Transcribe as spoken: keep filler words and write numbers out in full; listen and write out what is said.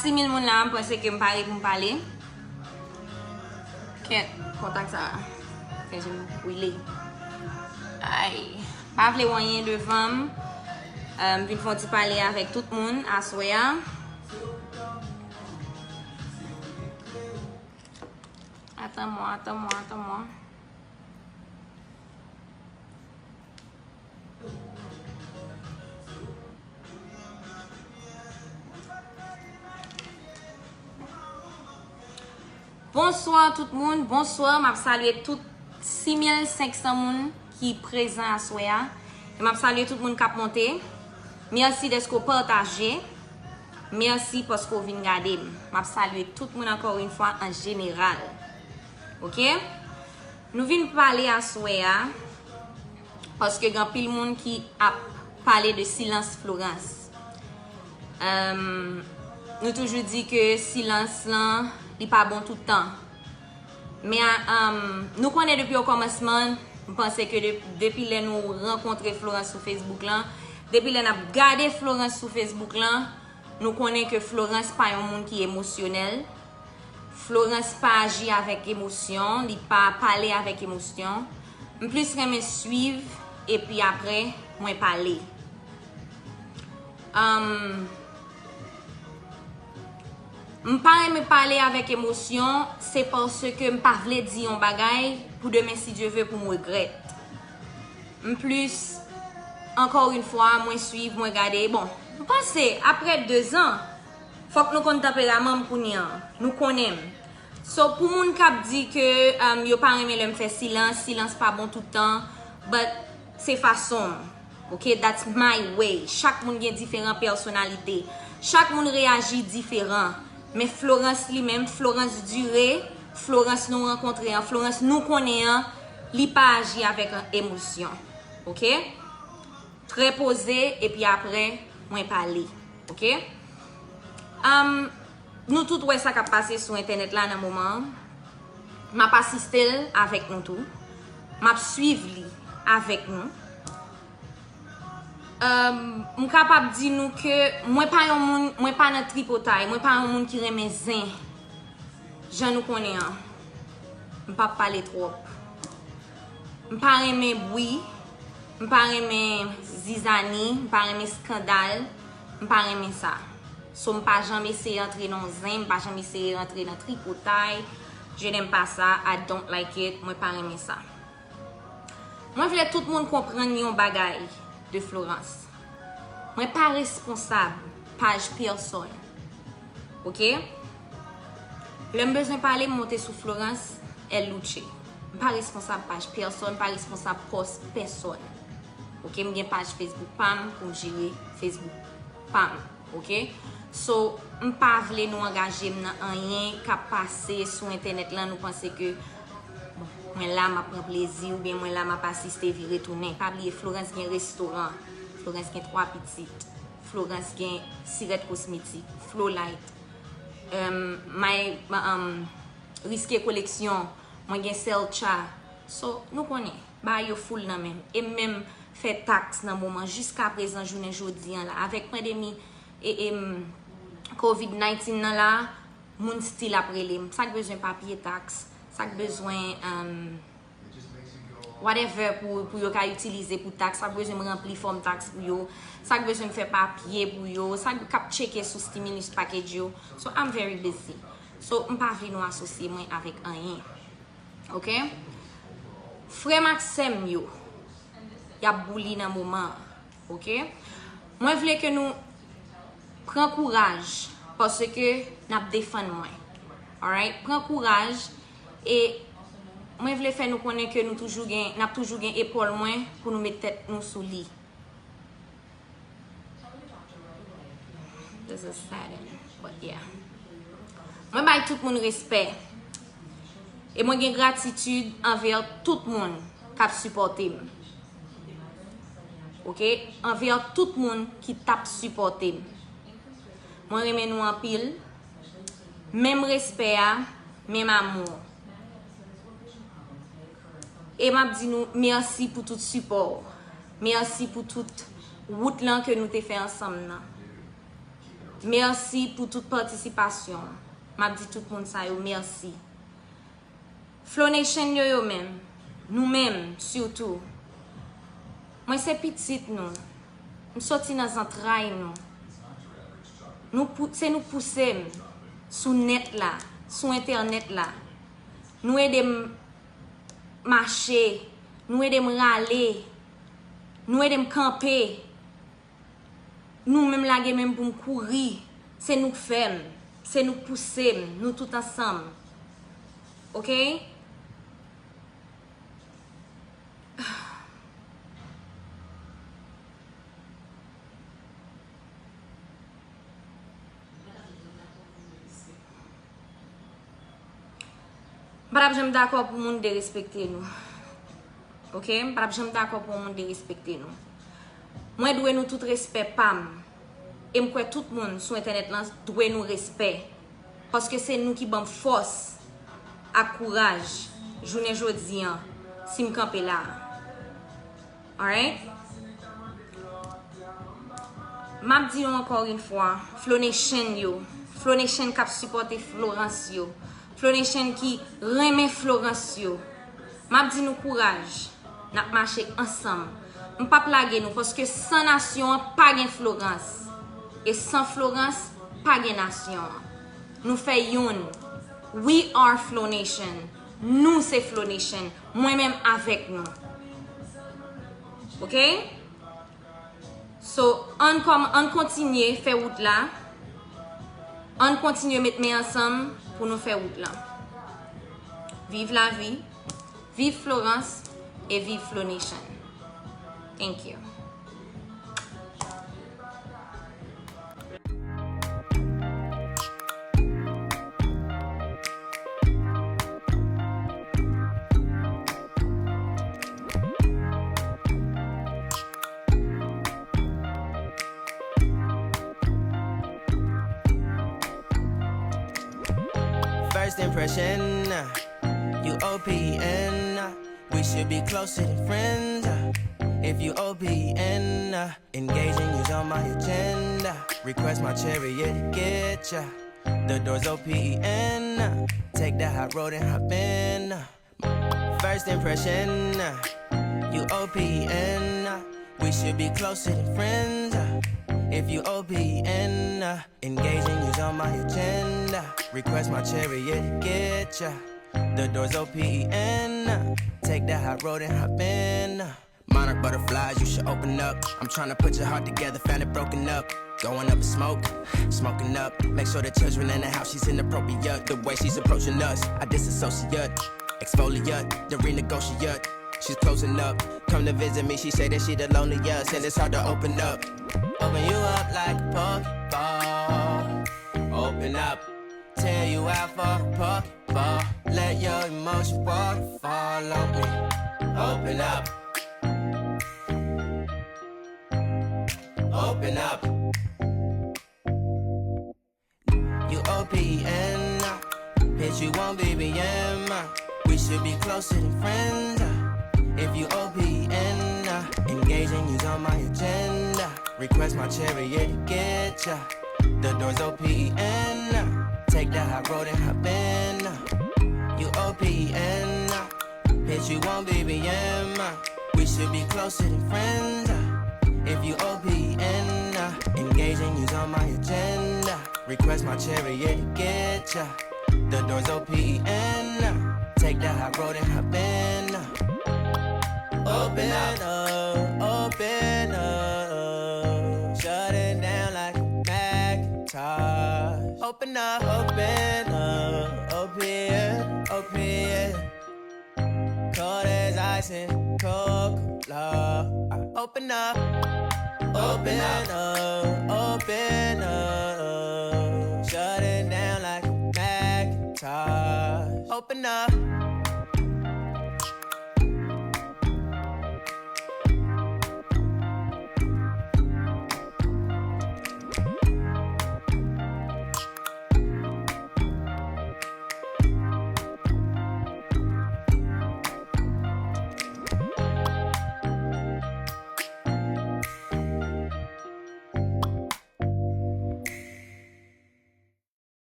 Sis mil moun la, m panse ke m pare pou m pale. Kèt, kontak sa fè je m brile. Ay, pa vle wè anyen devan m. Euh, m vin fè yon ti pale avèk tout moun aswè a. Atann mwen, atann mwen, atann mwen. Bonswa tout moun, bonswa, m ap salye tout sis mil senk san moun ki prezan aswè a. E m ap salye tout moun k ap monte. Mèsi dèske w pataje. Mèsi paske w vin gade m. M ap salye tout moun ankò yon fwa an jeneral. Ok? Nou vin pale aswè a, paske gen anpil moun ki ap pale de silans Florence. Em, nou toujou di ke silans lan, li pa bon tout tan. Men, em, nou konnen depi okòmansman, m panse ke de-, depi lè nou rankontre Florence sou Facebook lan, depi lè n ap gade Florence sou Facebook lan, nou konnen ke Florence pa yon moun ki emosyonèl. Florence pa aji avèk emosyon, li pa pale avèk emosyon. M plis renmen swiv, epi apre, mwen pale. Em, m pa renmen pale avèk emosyon, se paske m pa vle di yon bagay pou demen, si Dye ve, pou m regrèt. M plis, ankò yon fwa, mwen swiv, mwen gade. Bon, m panse, apre de zan, fòk nou konn tanperaman m kounye a. Nou konnen m. So, pou moun k ap di ke, um, yo pa renmen lè m fè silans, silans pa bon tout tan, but se fason m. Ok, that's my way. Chak moun gen diferan pèsonalite. Chak moun reyaji diferan. Men Florence li menm, Florence Duré, Florence nou rankontre an, Florence nou konnen an, li pa aji avèk emosyon. Ok? Trè poze, epi apre, mwen pale. Ok? Um, nou tout wè sa k ap pase sou entènèt la nan moman an. M ap asiste l avèk nou tou. M ap swiv li avèk nou. Um, m kapab di nou ke mwen pa yon moun, mwen pa nan tripotay, mwen pa yon moun ki renmen zen. Jan nou konnen an, m p ap pale twòp. M pa renmen bwi, m pa renmen zizani, m pa renmen eskandal, m pa renmen sa. So, m pa janm eseye antre nan zen, m pa janm eseye antre nan tripotay. Je n'aime pas ça, I don't like it, mwen pa renmen sa. Mwen vle tout moun konprann yon bagay de Florence. Mwen pa responsab paj pèsòn. Ok? Lè m bezwen pale, m monte sou Florence El Luche. M pa responsab paj pèsòn, m pa responsab pòs pèsòn. Ok? M gen paj Facebook pa m pou m jere Facebook pa m. Ok? So, m pa vle nou angaje m nan anyen k ap pase sou entènèt lan. Nou panse ke, bon, mwen la, m ap pran plezi, oubyen mwen la, m ap asiste vire tounen. Pa bliye, Florence gen restoran. Florence gen twa pitit. Florence gen Sirèt Kosmetik, Flowlight, um, My, um, Riske Koleksyon. Mwen gen Selcha. So, nou konnen, bagay yo full nan men m. E m menm fè taks nan moman, jiska prezan, jounen jodi an la. Avèk pandemi e, e, m, covid nineteen nan la, moun still ap rele m. Sa k bezwen papye taks, sa k bezwen, um, whatever pou, pou yo ka itilize pou taks, sa k bezwen m ranpli fòm taks pou yo, sa k bezwen m fè papye pou yo, sa k ap tcheke sou stimulus package yo. So, I'm very busy. So, m pa vle nou asosye mwen avèk anyen. Ok? Frè m ak sè m yo, y ap bouli nan moman an. Ok? Mwen vle ke nou pran kouraj, paske n ap defann mwen. Alright? Pran kouraj, e mwen vle fè nou konnen ke nou toujou gen, n ap toujou gen epòl mwen pou nou met tèt nou sou li. This is saddening, but yeah. Mwen bay tout moun respè. E mwen gen gratitid anvè tout moun k ap sipòte m. Ok? Anvè tout moun ki t ap sipòte m. Mwen renmen nou anpil. Menm respè a, menm amou. E m ap di nou mèsi pou tout sipò w. Mèsi pou tout wout lan ke nou te fè ansanm nan. Mèsi pou tout patisipasyon. M ap di tout moun sa yo mèsi. Flow Nation yo, yo menm, nou menm sitou. Mwen se pitit nou. M soti nan zantray nou. Nou pou, se nou pouse m sou nèt la, sou entènèt la. Nou ede m mache, nou ede m rale, nou ede m kanpe. Nou menm lage men m pou m kouri. Se nou k fè m. Se nou k pouse m. Nou tout ansanm. Oke? M pa t ap janm dakò pou moun derespekte nou. Oke? M pa t ap janm dakò pou yon moun derespekte nou. Mwen dwe nou tout respè pa m. E m kwè tout moun sou entènèt lan dwe nou respè. Paske se nou ki ban m fòs ak kouraj jounen jodi an, si m kanpe la a. Alright? M ap di yo ankò yon fwa, Flow Nation yo, Flow Nation k ap sipòte Florence yo, Flow Nation ki renmen Florence yo, m ap di nou kouraj, n ap mache ansanm. M p ap lage nou, paske san nasyon an pa gen Florence, e san Florence pa gen nasyon an. Nou fè youn. We are Flow Nation. Nou se Flow Nation. Mwen menm avèk nou. Oke? So, ann kòm, ann kontinye fè wout la. Ann kontinye met men ansanm pou nou fè wout la. Viv lavi, viv Florence e viv Flow Nation. Thank you. First impression, you O P N. We should be closer than friends. If you O P N, engaging you's on my agenda. Request my chariot to get ya. The doors O P N. Take the high road and hop in. First impression, you O P N. We should be closer than friends. If you O P N, engaging you's on my agenda. Request my chariot to get ya. The doors O P N. Take the high road and hop in. Monarch butterflies, you should open up. I'm tryna put your heart together, found it broken up. Going up in smoke, smoking up. Make sure the children in the house, she's inappropriate. The way she's approaching us, I disassociate, exfoliate, the renegotiate. She's closing up. Come to visit me, she say that she the loneliest, and it's hard to open up. Open you up like a Pokeball. Open up. Tear you out for a Pokeball. Let your emotion waterfall on me. Open up. Open up. You O P N, uh, hit you on B B M. Uh, we should be closer than friends. Uh, if you O P N, uh, engaging you's on my agenda. Request my chariot to get ya. The doors O P N. Uh, take the high road and hop in. Uh, you O P N. Uh, Bitch, you won't be B M. Uh, we should be closer than friends. Uh, if you O P N, uh, engaging you's on my agenda. Request my chariot to get ya. The doors O P N. Uh, take the high road and hop in. Uh, open up, open up. Shut it down like a Macintosh. Open up, open up. O P N, O P N. Cold as ice and Coca-Cola. Open up, open up, open up. Shut it down like a Macintosh. Open up,